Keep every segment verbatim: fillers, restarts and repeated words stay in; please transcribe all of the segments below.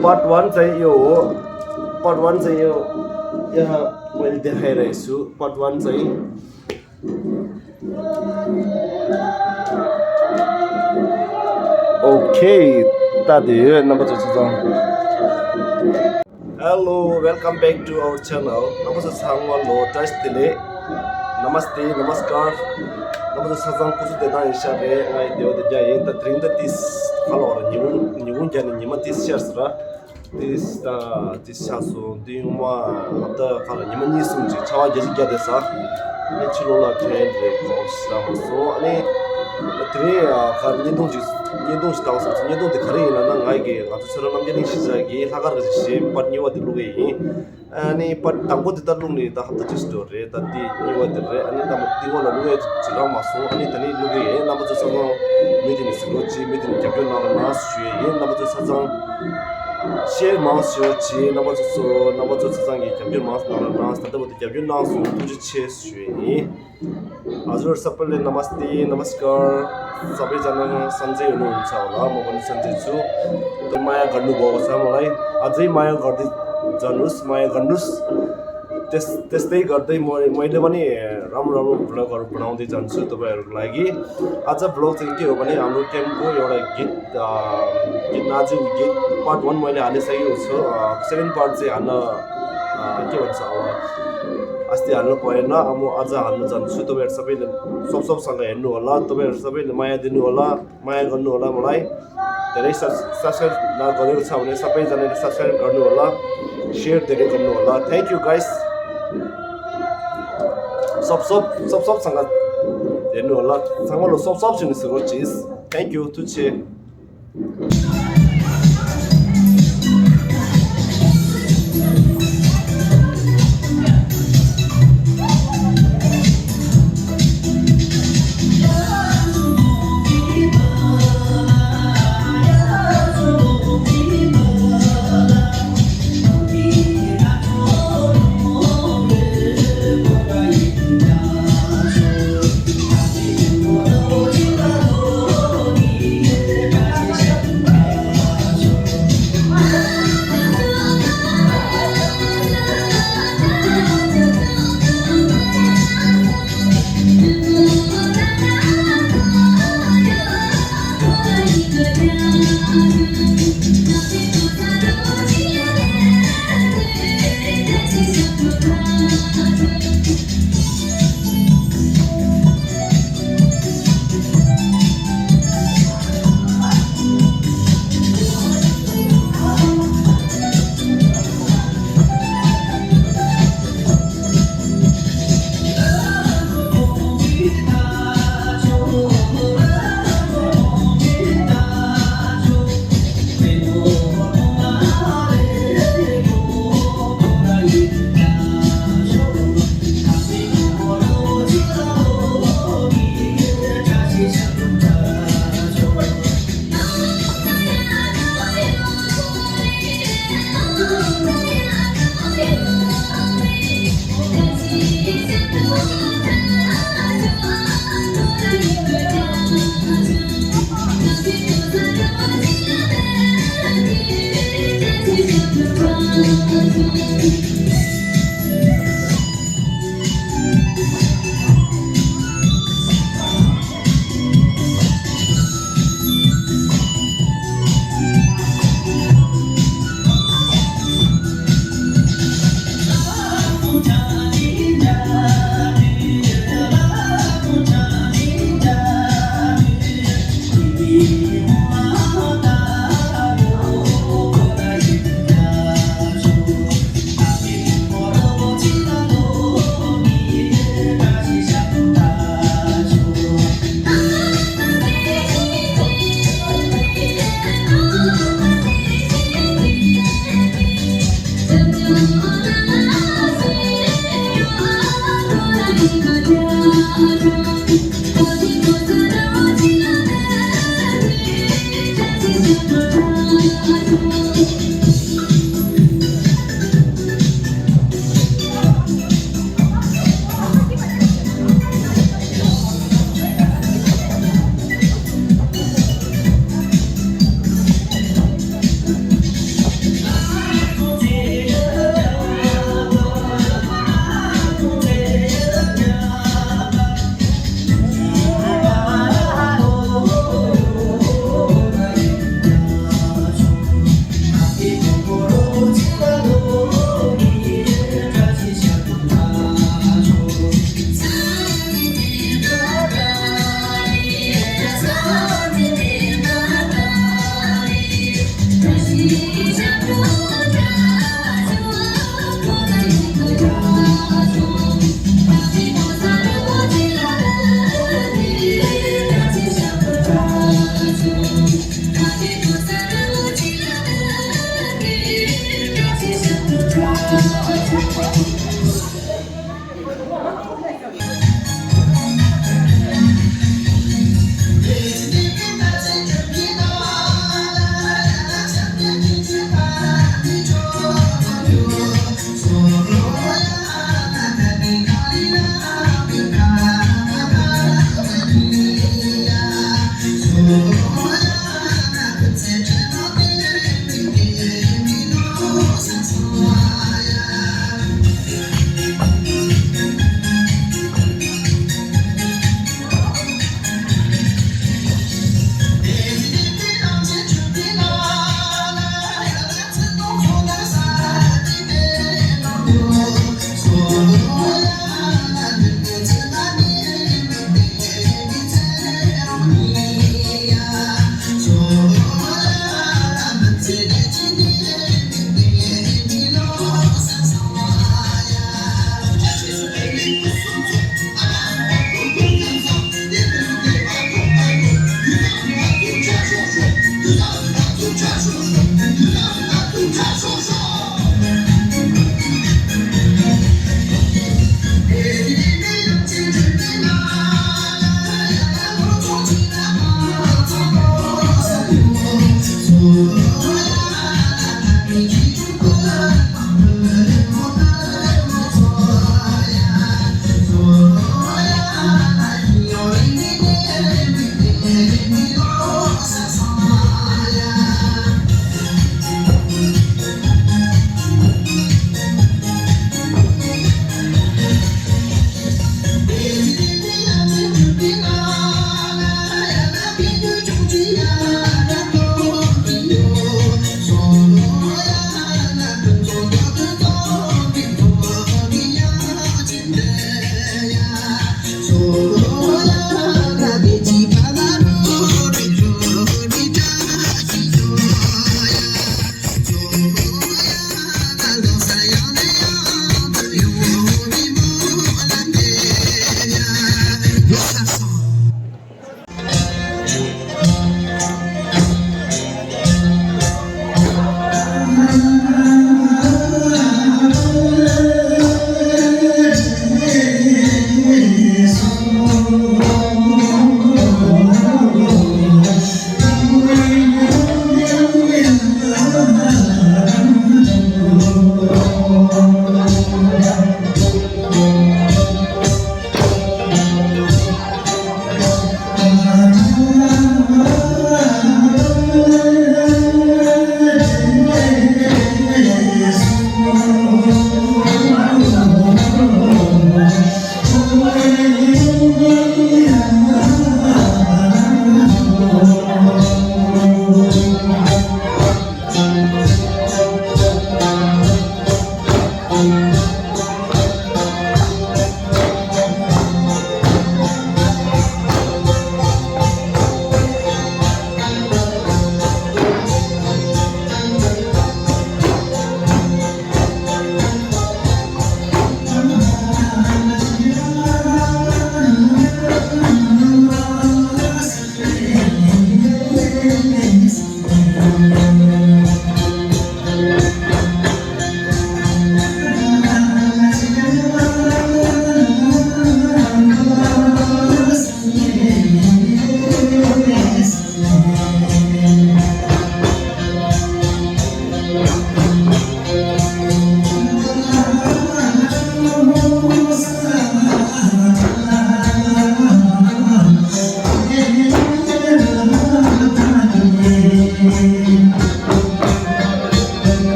Part one चाहिँ यो हो। Part one चाहिँ यो, यहाँ मैले देखाइरहेको छु, पार्ट वन चाहिँ। Okay, ད་དེ་ཡོད། རྣམ་པ་ཚོ་ཚོ་ཚང་། Hello, welcome back to our channel. རྣམ་པ་ཚོ་ཚང་མ་ལོ་བཀྲ་ཤིས་བདེ་ལེགས། Namaste, Namaskar. རྣམ་པ་ཚོ་ཚང་མ་སྐུ་གཟུགས་བདེ་ཐང་ཡིན་ཤག་རེད། ང་ཡི་བདེ་བོ་བདེ་རྒྱ་ཡིན། ད་དེ་རིང་ད་ཏིས་ཁ་ལོ་ར་ཉི་ཧོང་ཉི་ཧོང་རྒྱ་ནས་ཉི་མ་ཏིས་ཤར་སོང་ར། ཏིས་ད་ཏིས་ཤར་སོང་། དེ་ཡོང་མ་ད་ཁ་ལ་ཉི་མ་གཉིས་གསུམ་ཅིག་ཆར་པ་རྒྱ་ཅིག་རྒྱ་དེ་ས། ཨ་ནི་ཕྱི་ལོགས་ལ་ཐོན་རེད་གོ་ཤི་ར་མ་སོང་། ཨ་ནི་ད་དེ་རིང་ཁ་བརྙན་ཐུང་ཅིག་བརྙན་ཐུང་ཅིག་ལྟ་བ་སོང་། བརྙན་ཐུང་དེ་ག་རེ་ཡིན་ལབ་ན། ང་ཡི་གི་ང་ཚོ་ཚེ་རབས་རྣམ་རྒྱལ་གླིང་གཞིས་ཆགས་ཀྱི་ལྷག་དཀར་གྱི་ཞེས་པར་གཉིས་པ་དེ་བླུགས་ཡས་ཡིན། ཨ་ནི་པར་དང་པོ་དེ་ལྟར་བླུགས་ནས་ད་ཧབ་ཏ་གཅིག་འགྲོ་རེད། ད་འདི་གཉིས་པ་དེ་རེད། ཨ་ནི་ད་མ་འདི་སྔོན་ལ་བླུགས་ཡས་ཅིག་རག་མ་སོང་། ཨ་ནི་ད་ནི་བླུགས་ཡས་ཡིན། རྣམ་པ་ཚོ་ཚང་མ་མི་དེ་ནི་གཟིགས་རོགས་གྱིས། མི་དེ་ནི་རྒྱབ་སྐྱོར་གནང་རོགས་གནང་ཞུ་ཡས་ཡིན། རྣམ་པ་ཚོ་ཆ་ཚང་ཤེར་མང་ཞུ་རོགས་གྱིས། རྣམ་པ་ཚོ་ཚོ་རྣམ་པ་ཚོ་ཆ་ཚང་གིས་རྒྱབ་སྐྱོར་མང་ཙམ་གནང་རོགས་གནང་། ད་ལྟ་བར་དུ་རྒྱབ་སྐྱོར་གནང་སོང་། ཐུགས་རྗེ་ཆེ་ཞུ་ཡས་ཡིན། हजुर, सबैलाई नमस्ते, नमस्कार। सबैजना सन्चै हुनुहुन्छ होला? म पनि सन्चै छु। त्यो माया गर्नुभएको छ मलाई, अझै माया गर्दै जानुहोस्, माया गर्नुहोस्। त्यस त्यस्तै गर्दै म, मैले पनि राम्रो राम्रो भ्लगहरू बनाउँदै जान्छु तपाईँहरूको लागि। आज भ्लग चाहिँ के हो भने, हाम्रो क्याम्पको एउटा गीत, अ, गीत, नाचु गीत पार्ट वन मैले हालिसकेको छु। अ, सेकेन्ड पार्ट चाहिँ हाल्न, अ, के भन्छ, अब अस्ति हाल्नु भएन। अब म आज हाल्न जान्छु। तपाईँहरू सबैले सब सबसँग हेर्नु होला। तपाईँहरू सबैले माया दिनु होला, माया गर्नु होला मलाई। धेरै सब्स-, सब्सक्राइब नगरेको छ भने सबैजनाले सब्सक्राइब गर्नु होला, सेयर धेरै गर्नु होला। Thank you guys। सब सब सब सबसँग हेर्नु होला। ཚང་མ་ལ་སོབ་སོབ་ཞིག་ནས་ཟེར་རོགས་གྱིས། Thank you, ཐུགས་རྗེ་ཆེ།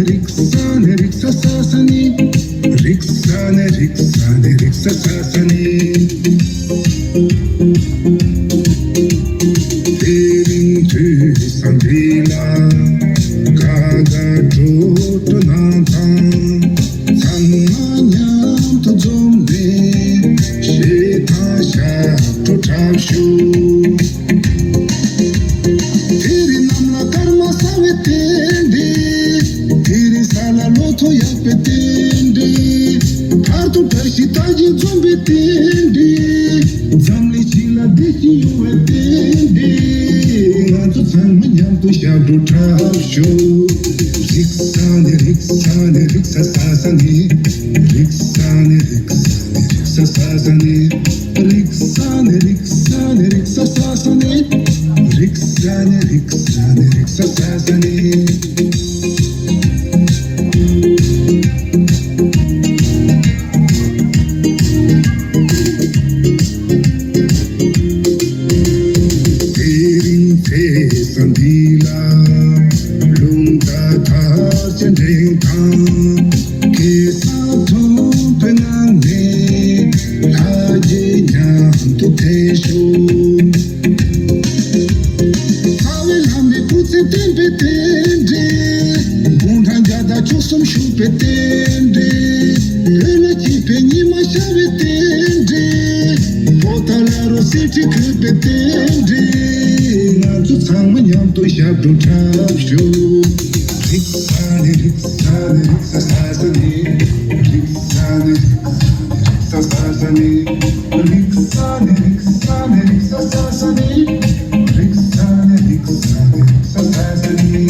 རིག་ས་ནི་རིག་ས་ས་ས་ནི། རིག་ས་ནི་རིག་ས་ནི་རིག་ས་ས་ས་ནི། དེ་རིང་དུས་བཟང་འདི་ལ་དགའ་དགའ་སྤྲོ་སྤྲོ་གནང་དང་། ཚང་མ་མཉམ་དུ་འཛོམས་ནས་གཞས་དང་ཞབས་བྲོ་འཁྲབ་ཤོག་དེ་རིང་གནམ་ལ་སྐར་མ་གསལ་བའི་རྟེན་འབྲེལ། དེ་རིང་ས་ལ་ལོ་ཐོ་ཡག་པའི་རྟེན་འབྲེལ། བར་དུ་བཀྲ་ཤིས་རྟགས་ཅན་འཛོམས་པའི་རྟེན་འབྲེལ། འཛམ་གླིང་སྤྱི་ལ་བདེ་སྐྱིད་ཡོང་བའི་རྟེན་འབྲེལ། ང་ཚོ་ཚང་མ་མཉམ་དུ་ཞབས་བྲོ་འཁྲབ་ཤོག་རིག་ས་ནི་རིག་ས་ནི་རིག་ས་ས་ས་ནི། རིག་ས་ནི་རིག་ས་ནི་རིག་ས་ས་ས་ནི། རིག་ས་ནི་རིག་ས་ནི་རིག་ས་ས་ས་ནི། རིག་ས་ནི་རིག་ས་ནི་རིག་ས་ས་ས་ནི། དེ་རིང་ཚེས་བཟང་འདི་ལ་རླུང་རྟ་དར་ཆེན་འགྲེང་དང་། གེ་སར་ཁྲོམ་དུ་ངང་ནས་ལྷ་རྗེ་མཉམ་དུ་འཕེལ་ཤོག་ཚ་བའི་ལྷ་མོའི་སྐུ་ཚེ་བརྟན་པའི་རྟེན་འབྲེལ། དགུང་གྲངས་བརྒྱ་དང་བཅུ་གསུམ་བཞུགས་པའི་རྟེན་འབྲེལ། བོད་ལ་སྐྱིད་པའི་ཉི་མ་ཤར་བའི་རྟེན་འབྲེལ། པོ་ཏཱ་ལ་རུ་གསེར་ཁྲི་བཀོད་པའི་རྟེན་འབྲེལ། ང་ཚོ་ཚང་མ་མཉམ་དུ་ཞབས་བྲོ་འཁྲབ་ཤོག་རིག་ས་ནི་རིག་ས་ནི་རིག་ས་ས་ས་ནི། རིག་ས་ནི་རིག་ས་ས་ས་ནི། རིག་ས་ནི་རིག་ས་ནི་རིག་ས་ས་ས་ནི། རིག་ས་ནི་རིག་ས་ནི་རིག་ས་ས་ས་ནི།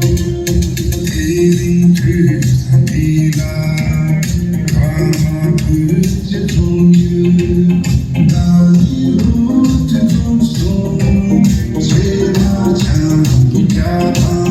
དེ་རིང་དུས་བཟང་འདི་ལ་ཕ་མ་བུ་གཅིག་འཛོམས་ཡོད། ཟླ་ཉིན་ལོ་དྲུག་འཛོམས་སོང་། བྱེ་མ་ཆང་བུ་རྒྱག་དང་།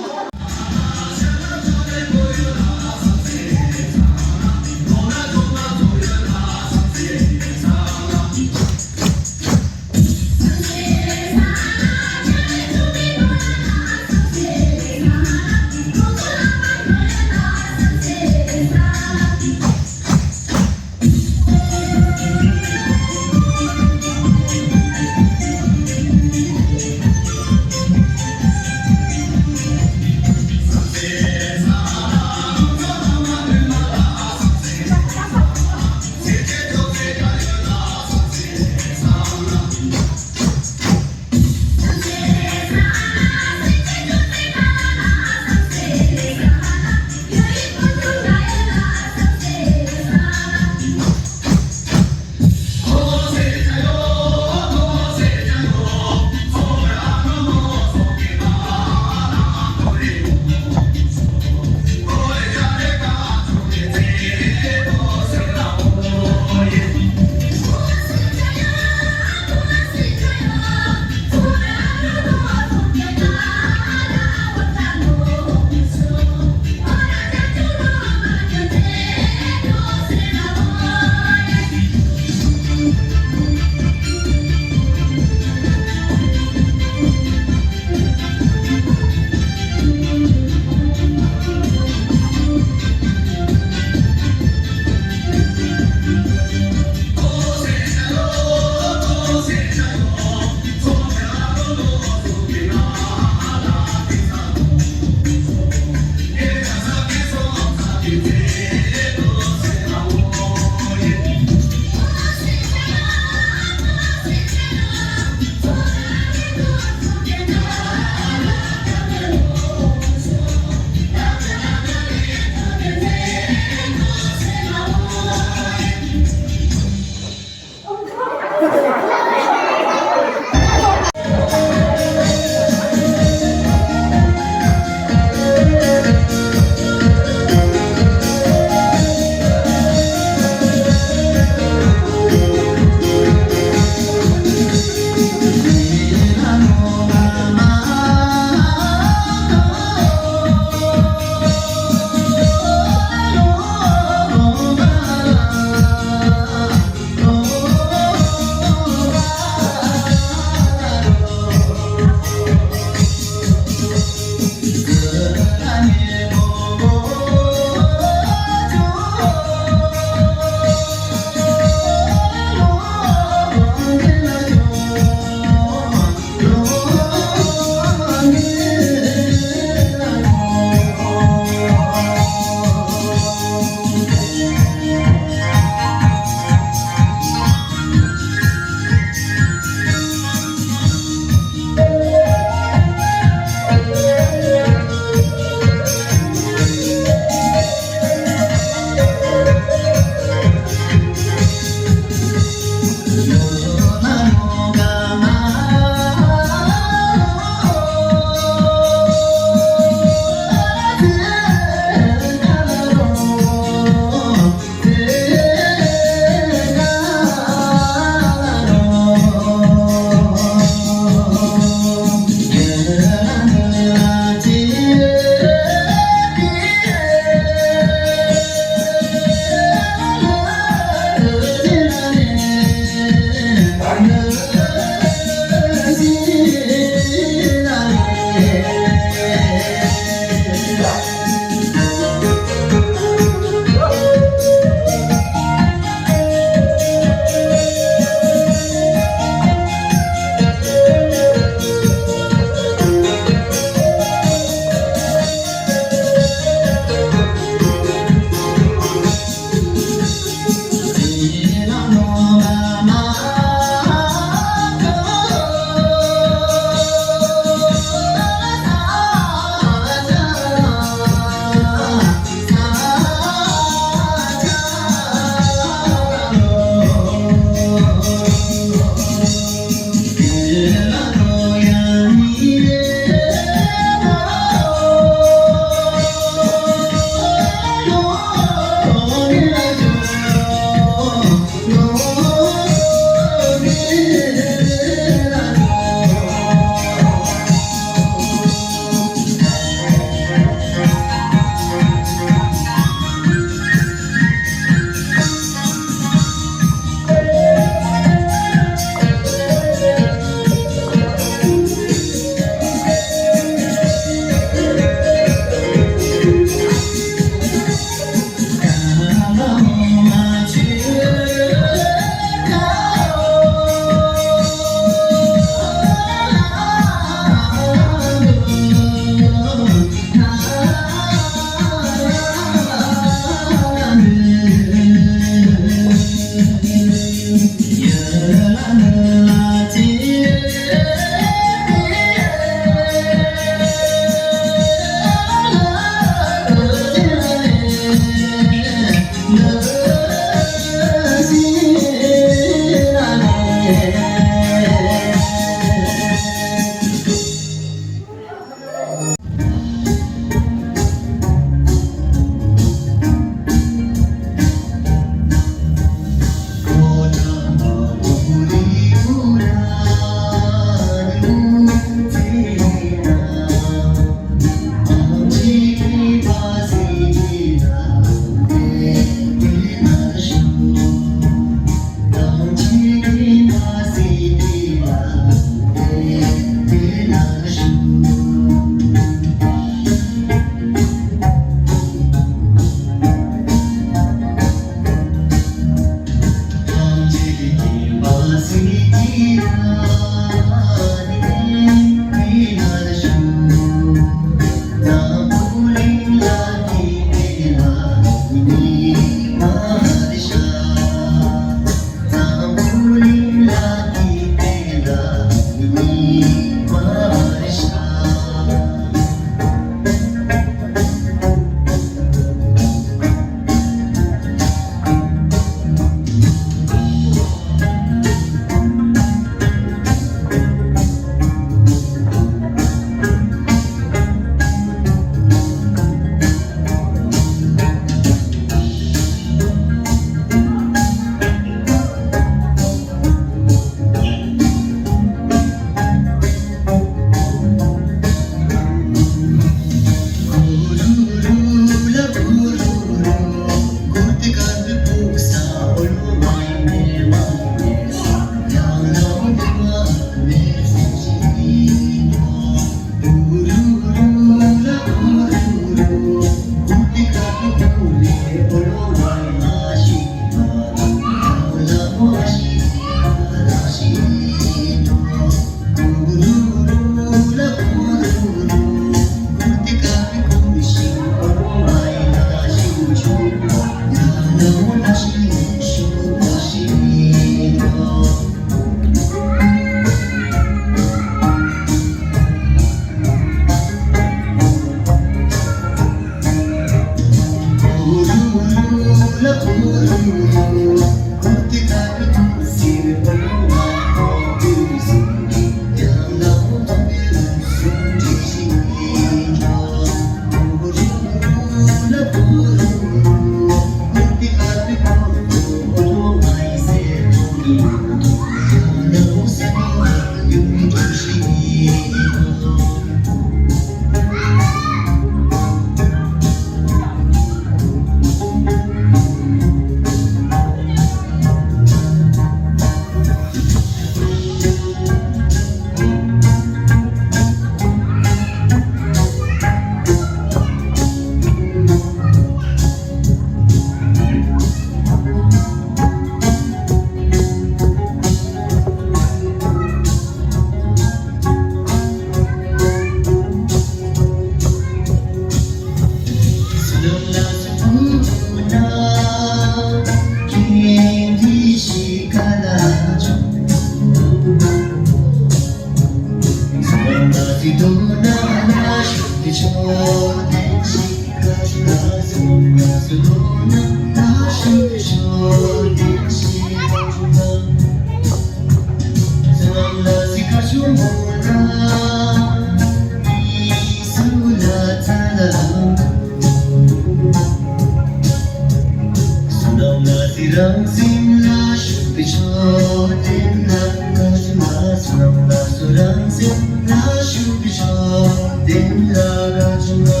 རང་སེམས་ལ་ཞུགས་ཏེ་ཆོས་བསྟན་ན། བཀའ་བཞིན་ལ་བསོད་ནམས་ལ་སོགས་རང་སེམས་ལ་ཞུགས་ཏེ་ཆོས་བསྟན་ན། བཀའ་བཞིན་ལ་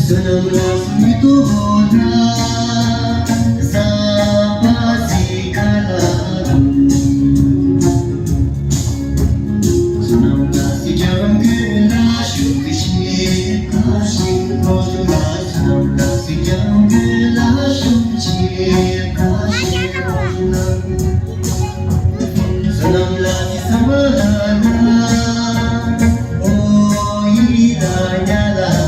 བསོད་ནམས་ལ་སོགས་མི་ཐོབ་ན། ས་པ་སི་ཀ་ལ། བསོད་ནམས་ལ་སོགས་སྐྱབས་མགོན་ལ་ཞུགས་ཏེ་ཆོས། བཀའ་བཞིན་ལ་བསོད་ནམས་ལ་སོགས་སྐྱབས་མགོན་ལ་ཞུགས་ཏེ་ཆོས། བཀའ་བཞིན་ལ། བསོད་ནམས་ལ་སོགས་ས་མ་ན། ཨོ་ཡི་ད་ཉ་ལ།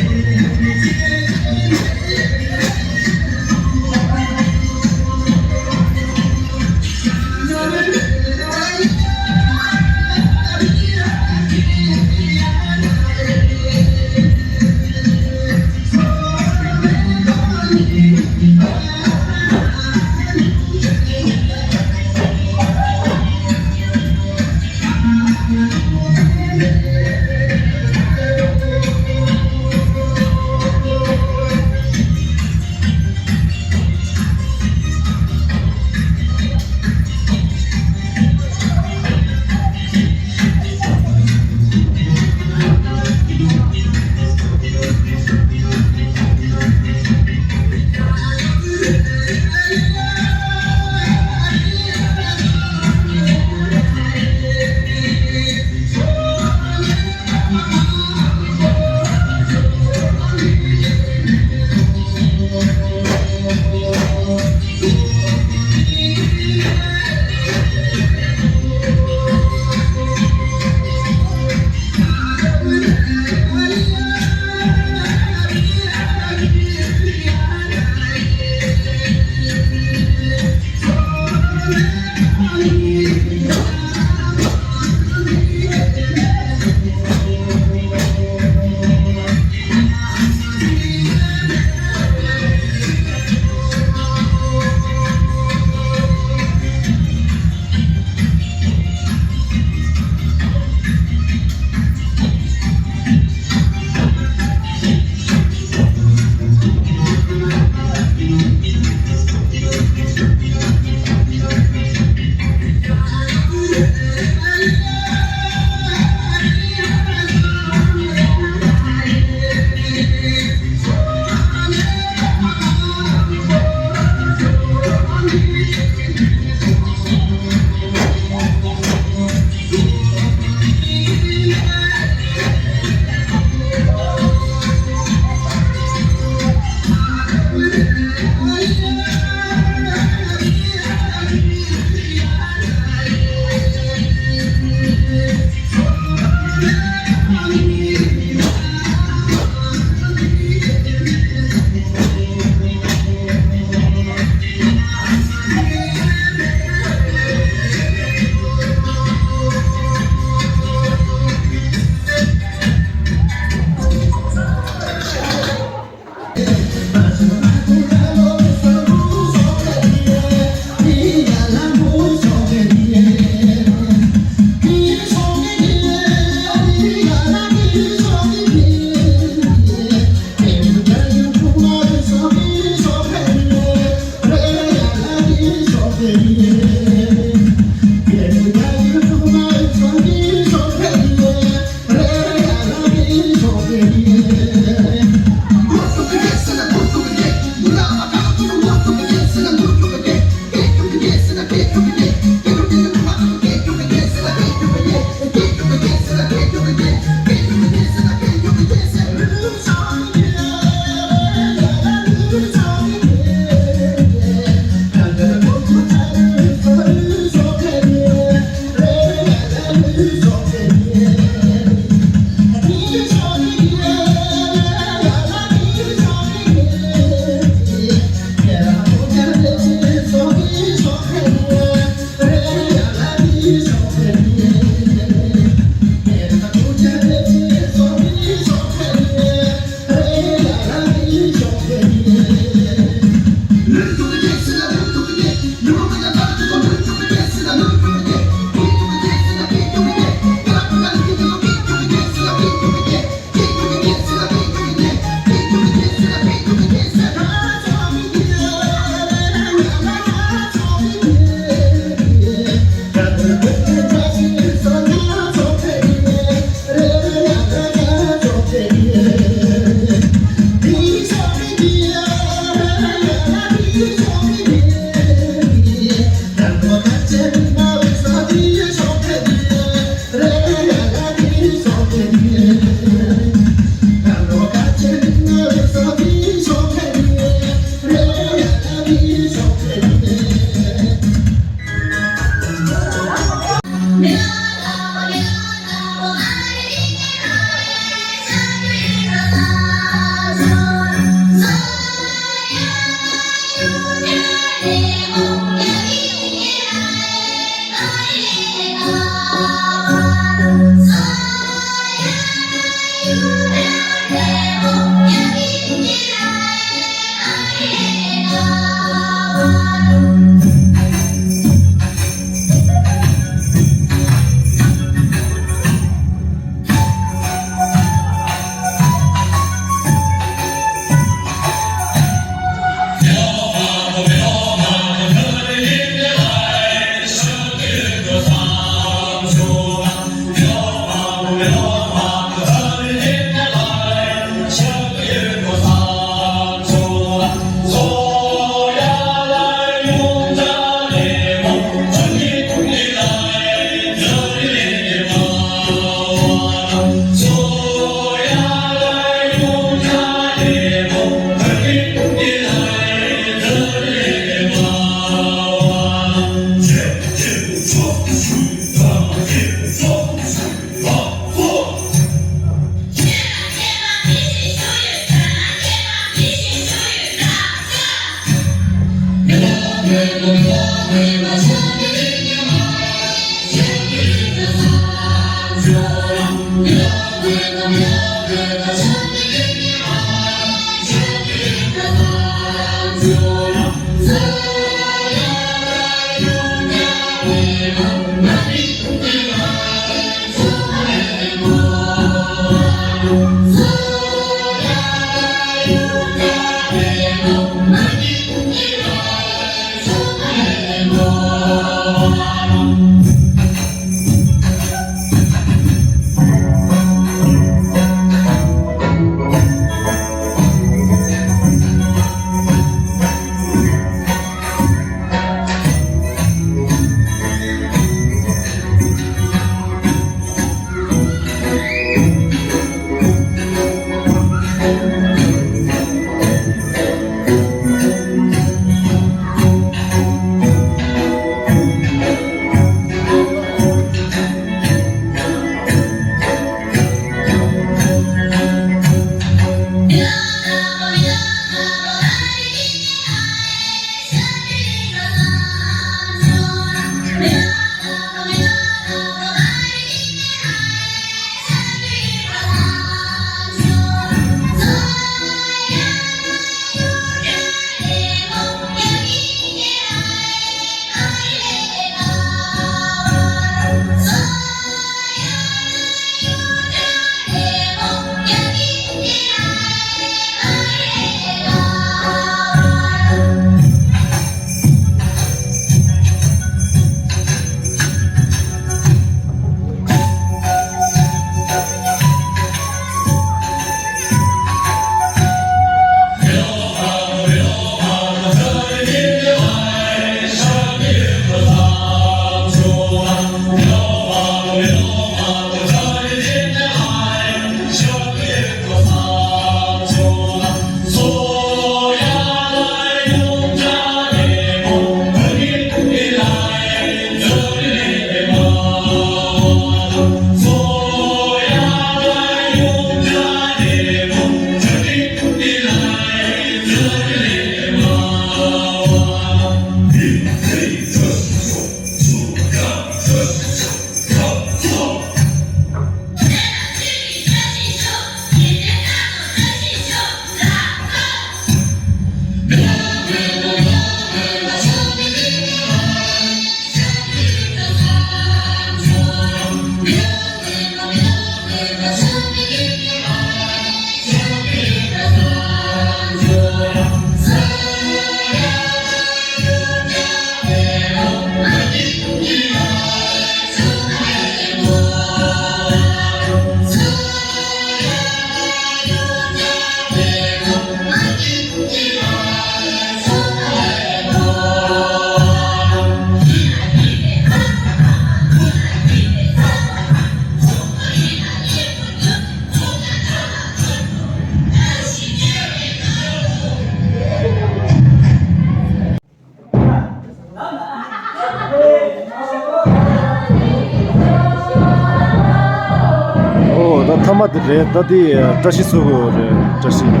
པ་དེ་རེད། ད་དེ་བཀྲ་ཤིས་བཟོ་དགོས་རེད། བཀྲ་ཤིས།